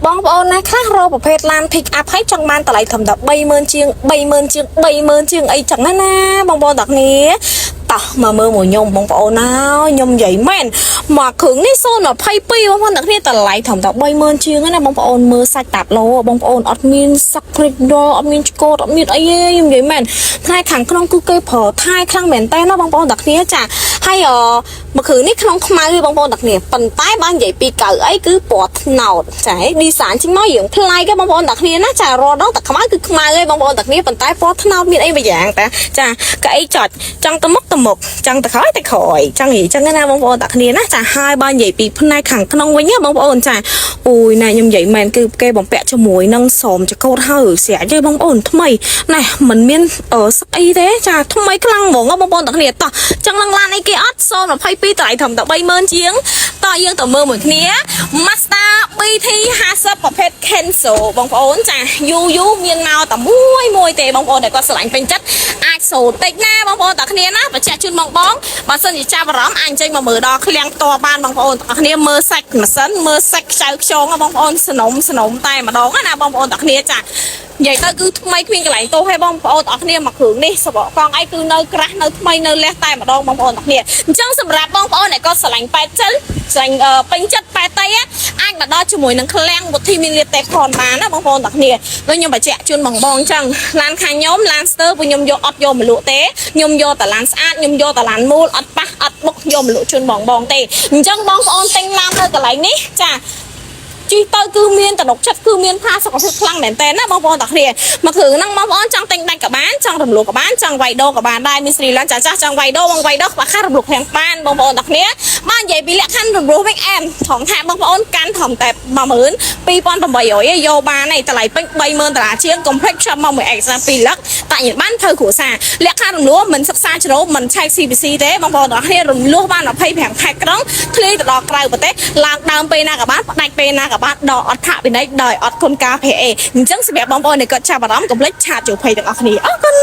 បងប្អូនណាខ្លះរកប្រភេទឡាន pick up ហើយចង់បានតម្លៃត្រឹមតែ30000ជាង30000ជាង30000ជាងអីចឹងណាណាបងប្អូនទាំងគ្នាតោះមកមើលមួយខ្ញុំបងប្អូនណាខ្ញុំនិយាយមែនមកគ្រឿងនេះ022បងប្អូនទាំងគ្នាតម្លៃត្រឹមតែ30000ជាងណាបងប្អូនមើលសាច់តាប់ឡូបងប្អូនអត់មានសឹកព្រិចដល់អត់មានឆ្កូតអត់មានអីទេខ្ញុំនិយាយមែនផ្នែកខាងក្នុងគឺគេប្រើថែខ្លាំងមែនតើណាបងប្អូនទាំងគ្នាចាហើយអមួយគ្រឿងនេះក្នុងខ្មៅទេបងប្អូនទាំងគ្នាប៉ុន្តែបើនិយាយពីកៅអីគឺពណ៌ត្នោតចាហេ design ចេញមករៀងប្លែកទេបងប្អូនទាំងគ្នាណាចារដងតែខ្មៅគឺខ្មៅឯងបងប្អូនទាំងគ្នាប៉ុន្តែពណ៌ត្នោតមានអីមួយយ៉ាងតាចាកៅអីចុចចង់ទៅមុខទៅមុខចង់ទៅក្រោយទៅក្រោយចង់និយាយចឹងណាបងប្អូនទាំងគ្នាណាចាហើយបើនិយាយពីផ្នែកខាងក្នុងវិញណាបងប្អូនចាអូយណែខ្ញុំនិយាយមែនគឺគេបំពាក់ជាមួយនឹងស្រោមចកោតហើយស្រាច់ទេបងប្អូនថ្មីណែมันមានអឺស្អីទេចាថ្មីខ្លាំងហ្មងបងប្អូនទាំងគ្នាតោះចង់នឹងឡានអីគេអត់022តម្លៃត្រឹមតែ30000ជាងតោះយើងទៅមើលមួយគ្នា Mazda BT 50ប្រភេទ Kenzo បងប្អូនចាយូរយូរមានមកតែមួយមួយទេបងប្អូនដែលគាត់ស្រឡាញ់ពេញចិត្តអាចសូតិចណាបងប្អូនទាំងគ្នាណាបញ្ជាក់ជូនបងបងបើសិនជាចាប់អារម្មណ៍អាចចេញមកមើលដល់ឃ្លាំងផ្ទាល់បានបងប្អូនទាំងគ្នាមើលសាច់ម៉ាស៊ីនមើលសាច់ខ្ចៅខ្យងបងប្អូនសនំសនំតែម្ដងណាបងប្អូនទាំងគ្នាចានិយាយទៅគឺថ្មីគ្មានកន្លែងទោសទេបងប្អូនទាំងគ្នាមកគ្រឿងនេះសបកកង់អីគឺនៅក្រាស់នៅថ្មីនៅលះតែម្ដងបងប្អូនទាំងគ្នាអញ្ចឹងសម្រាប់បងប្អូនដែលគាត់ស្រឡាញ់ប៉ែតចិលស្រឡាញ់ពេញចិត្តប៉ែតតៃអាចមកដល់ជាមួយនឹងឃ្លាំងវុធីមានលៀបតេផនបានណាបងប្អូនទាំងគ្នាដូចខ្ញុំបញ្ជាក់ជូនបងបងអញ្ចឹងឡានខាងខ្ញុំឡានស្ទើពួកខ្ញុំយកអត់យកមកលក់ទេខ្ញុំយកតឡានស្អាតខ្ញុំយកតឡានមូលអត់ប៉ះអត់បុកយកមកលក់ជូនបងបងទេអញ្ចឹងបងប្អូនទិញឡាននៅកន្លែងនេះចា ជីទៅគឺមានតំណុកចិត្តគឺមានផាសុខភាពខ្លាំងមែនតើណាបងប្អូនទាំងគ្នាមកគ្រឿងហ្នឹងបងប្អូនចង់ទិញដាច់ក៏បានចង់រំលោះក៏បានចង់វាយដូក៏បានដែរមានស្រីឡានចាចាស់ចង់វាយដូបងវាយដូខ្វះខាតរំលោះខាងបានបងប្អូនទាំងគ្នាបាននិយាយពីលក្ខខណ្ឌរំលោះវិញអែមថងថាបងប្អូនកាន់ត្រឹមតែ12800ឯងយកបានឯងតម្លៃពេញ30000ដុល្លារជាងកុំភ្លេចផ្សំមកមួយឯកសារ2លឹកតាញបានធ្វើគ្រួសារលក្ខខណ្ឌរំលោះមិនសិក្សាជ្រៅមិនឆែក CPC ទេបងប្អូនទាំងគ្នារំលោះបាន25ខែក្រុងធ្លាយទៅដល់ក្រៅប្រទេសឡើងដើមពេលណាក៏បានផ្ដាច់ពេលណាក៏បានដកអត់ផាកពិន័យដោយអត់គុណការ PA អញ្ចឹងសម្រាប់បងប្អូនដែលគាត់ចាប់អារម្មណ៍កុំភ្លេច chat ចូល page ទាំងអស់គ្នាអរគុណ។